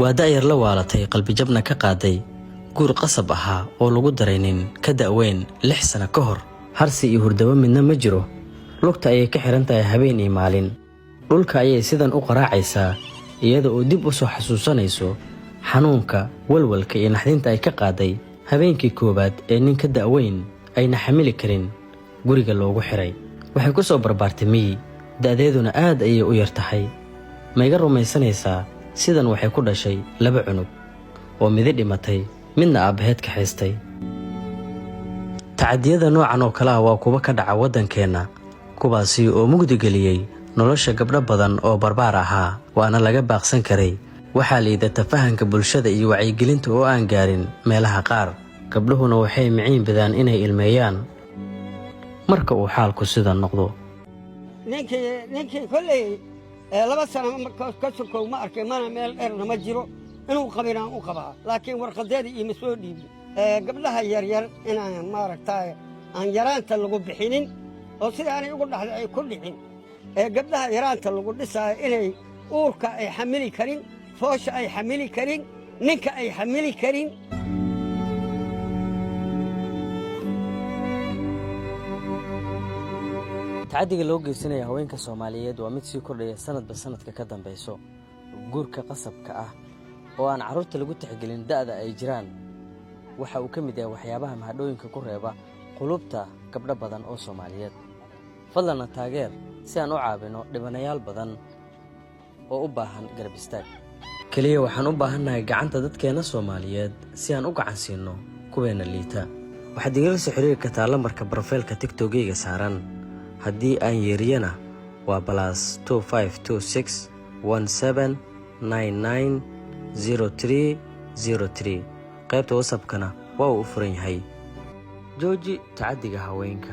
Waa da'yar la waalatay, qalbijabna ka qaaday guur qasab ahaa oo lagu daray nin ka da'weyn 6 sano ka hor. Harsi iyo hurdabo midna ma jiro. Lugta ayay ka xihan tahay habeen iyo maalin. Dhulka ayay sidan u qaraacaysaa, iyada oo dib u soo xasuusanayso xanuunka, walwalka iyo naxdinta ay ka qaaday habeenkii koowaad ee nin ka da'weyn ayna xamili karin guriga loogu xiray. Waxay ku soo barbaartay miyi, da'deeduna aad ayay u yar tahay. Ma iga rumaysanaysaa? Sidan waxay ku dhashay laba cunug oo midi dhimatay, midna aabbaheed ka haystay. Tacadiyada noocan oo kale ah waa kuwa ka dhaca waddankeenna, kuwaasi oo mugdi geliyey nolosha gabdho badan oo barbaar ahaa, waana laga baaqsan karay. Waxaa liidata fahanka bulshada iyo wacyigelinta oo aan gaarin meelaha qaar. Gabdhuhuna waxay miciin bidaan inay ilmeeyaan marka uu xaalku sida noqdo. Ninkii kolley 2 sano ka sokow ma arkay, mana meel dheerna ma jiro inuu qabinaan u qabaa, laakiin warqadeeda iima soo dhiibin. Gabdhaha yaryar inaan maaragtay aan yaraanta lagu bixinin oo sidaanay ugu dhaxday ay ku dhicin. Ee gabdhaha yaraanta lagu dhisaayo inay uurka ay xamili karin, foosha ay xamili karin, ninka ay xamili karin. Tacaddiga loo geysanaya haweenka Soomaaliyeed waa mid sii kordhaya sanadba sanadka ka dambayso. Guurka qasabka ah oo aan carruurta lagu tixgelin da'da ay jiraan waxa uu ka mid yahay waxyaabaha mahadhooyinka ku reeba qulubta gabdho badan oo Soomaaliyeed. Fadlanna taageer si aan u caawino dhibanayaal badan oo u baahan garab istaag. Keliya waxaan u baahannahay gacanta dadkeenna Soomaaliyeed si aan u gacan siinno kuweenna liita. Waxaad igala soo xiriiri kartaa lambarka profile-ka TikTok-geyga saaran. Haddii aan yeeriyana waa +252617990303. Qaybta WhatsApp-kana waa uu u furan yahay. Jooji tacaddiga haweenka.